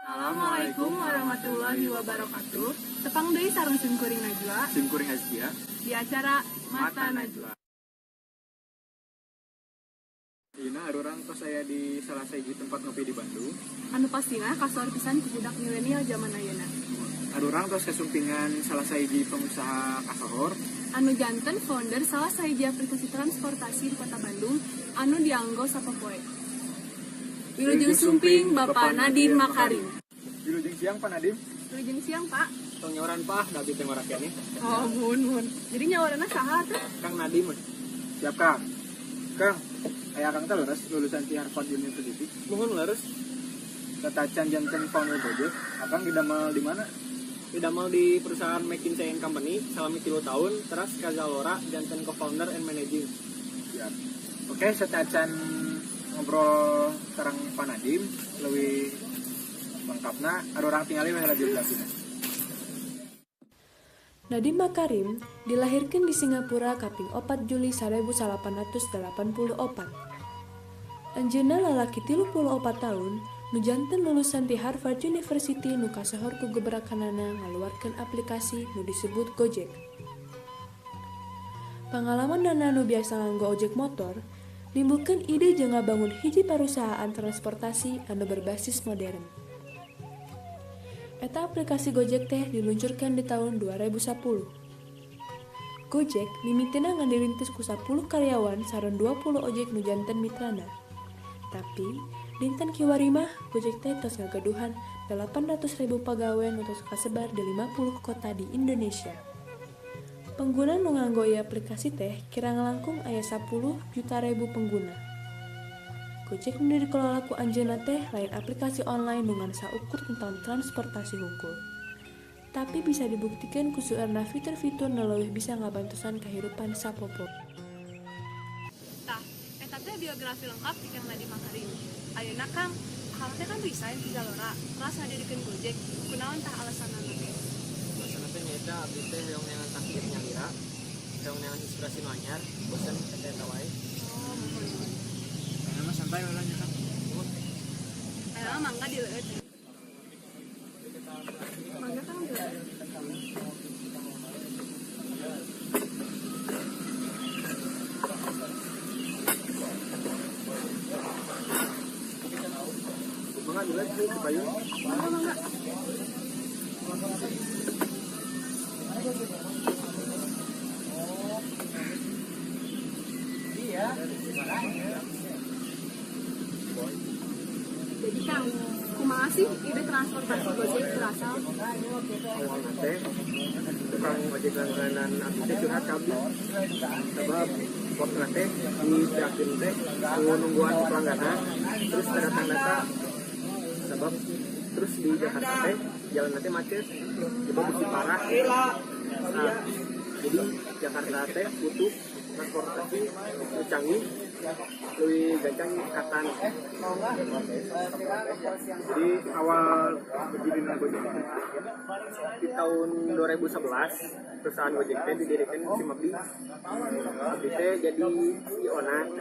Assalamualaikum warahmatullahi wabarakatuh. Tepang deui sareng sim kuring Najwa Sim kuring Azkia di acara Mata Najwa. Dina arurang tos saya di salah sahiji tempat ngopi di Bandung. Anu pastina kasohor pisan ku budak milenial zaman ayeuna. Arurang tos kasumpingan salah sahiji pengusaha kasohor. Anu janten founder salah sahiji aplikasi transportasi di Kota Bandung anu dianggo sapopoe. Wilujeng sumping Bapak Nadiem Makarim. Wilujeng siang, Pak Nadiem. Wilujeng siang, Pak. Tong nyaoran, Pak, da abdi teh ngora keneh. Oh, muhun muhun. Jadi nyaoranna saha tuh? Kang Nadiem. Siap, Kang. Kang, aya Kang teh leres lulusan ti Harvard University. Muhun, leres. Satacan janten founder Gojek, Akang didamel di mana? Didamel di perusahaan McKinsey and Company selama 3 tahun, terus ka Zalora janten co-founder and managing. Siap. Oke, satacan ngobrol sareng Pak Nadiem lebih lengkapna, arurang tingali we heula biografina. Nadiem Makarim dilahirkan di Singapura kaping 4 Juli 1884. Anjeunna lalaki 34 tahun nu janten lulusan ti Harvard University nu kasohor ku gebrakanana ngaluarkeun aplikasi nu disebut Gojek. Pangalamanana nu biasa nganggo ojek motor, nimbulkeun ide jeung ngabangun hiji parusahaan transportasi anu berbasis modern. Eta aplikasi Gojek teh diluncurkan di tahun 2010. Gojek mimitina ngan dirintis ku 10 karyawan sareng 20 ojek nu janten mitrana. Tapi, dinten kiwari mah Gojek teh tos ngagaduhan 800.000 pagawe nu tos kasebar di 50 kota di Indonesia. Pengguna nu nganggo ieu aplikasi teh kirang langkung aya 10 juta ribu pengguna. Gojek nu dikelola ku anjeunna teh lain aplikasi online nu ngan saukur tentang transportasi hungkul. Tapi bisa dibuktikan ku seueurna fitur-fitur nu leuwih bisa ngabantosan kahirupan sapopoe. Tah, eta teh biografi lengkap ti Kang Nadiem Makarim. Ayeuna Kang, Akang teh kan resign ti Zalora, teras ngadirikeun Gojek. Kunaon tah alasanana teh? Alasanna teh nyaeta abdi teh hoyong neangan takdir nyalira, hoyong neangan inspirasi nu anyar, bosen eta eta wae. Oh, muhun muhun. Ayeuna mah santai we lah nya, Kang. Ayeuna mah mangga dileueut. Mangga, Kang, dileueut. Mangga dulu sih ke payung. Mangga, mangga. Iya. Jadi Kang, kumaha sih ide transportasi Gojek berasal? Awalna teh tukang ojek langganan abdi teh curhat ka abdi. Sebab waktu teh dibeakeun teh ku nungguan pelangganna, terus teu datang-datang. Sebab terus di Jakarta teh jalan teh macet, jadi bisi parah. Nah, jadi Jakarta teh butuh transportasi nu canggih, lebih gancang katan. Jadi awal berdirinya Gojek teh Di tahun 2011 perusahaan Gojek teh didirikan si abdi. Abdi teh jadi CEO na.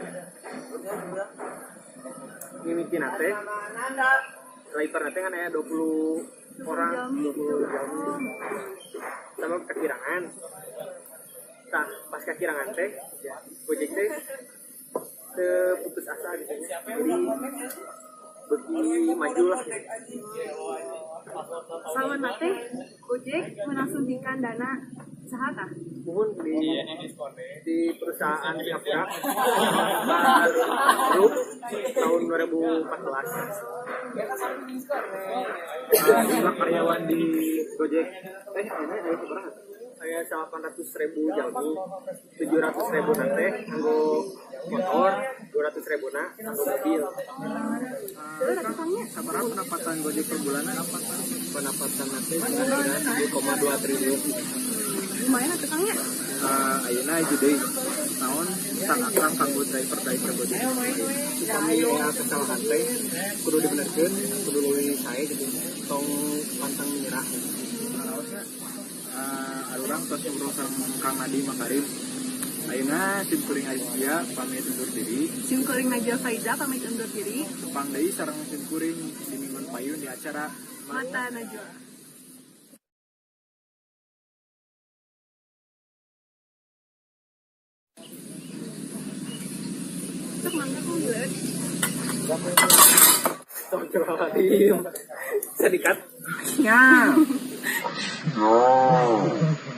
Mimitina teh driver teh kan aya 20 orang, 20 jalmi sama kekirangan. Tah, pas kekirangan teh Gojek teh teu putus asa gitu nya. Jadi beuki maju lah gitu. Saurna teh Gojek menang suntikan dana saha tah? Muhun, di perusahaan Singapura, Bar Group, tahun 2014. Jumlah karyawan di Gojek teh ayeuna aya sabaraha? Aya 800 ribu jalmi, 700 ribu teh nganggo motor, 200 ribu na nganggo mobil. Terus atuh Sabaraha pendapatan Gojek per bulan? Pendapatan nanti kira-kira 7,2 triliun. Lumayan atuh, Kang, nya. Ayeuna hiji deui. Naon pesan Akang kanggo driver-driver Gojek? Upami aya kesalahan teh kudu dibenerkeun, kudu leuwih sae gitu, tong pantang menyerah. Raosnya arurang tos ngobrol sareng Kang Nadiem Makarim. Ayeuna sim kuring Arizkia pamit undur diri. Sim kuring Najwa Faiza pamit undur diri. Tepang deui sareng sim kuring di minggon payun di acara Mata Najwa. Sok mangga kong dileut. Astagfirullahaladzim. Sedikat. Nya. No.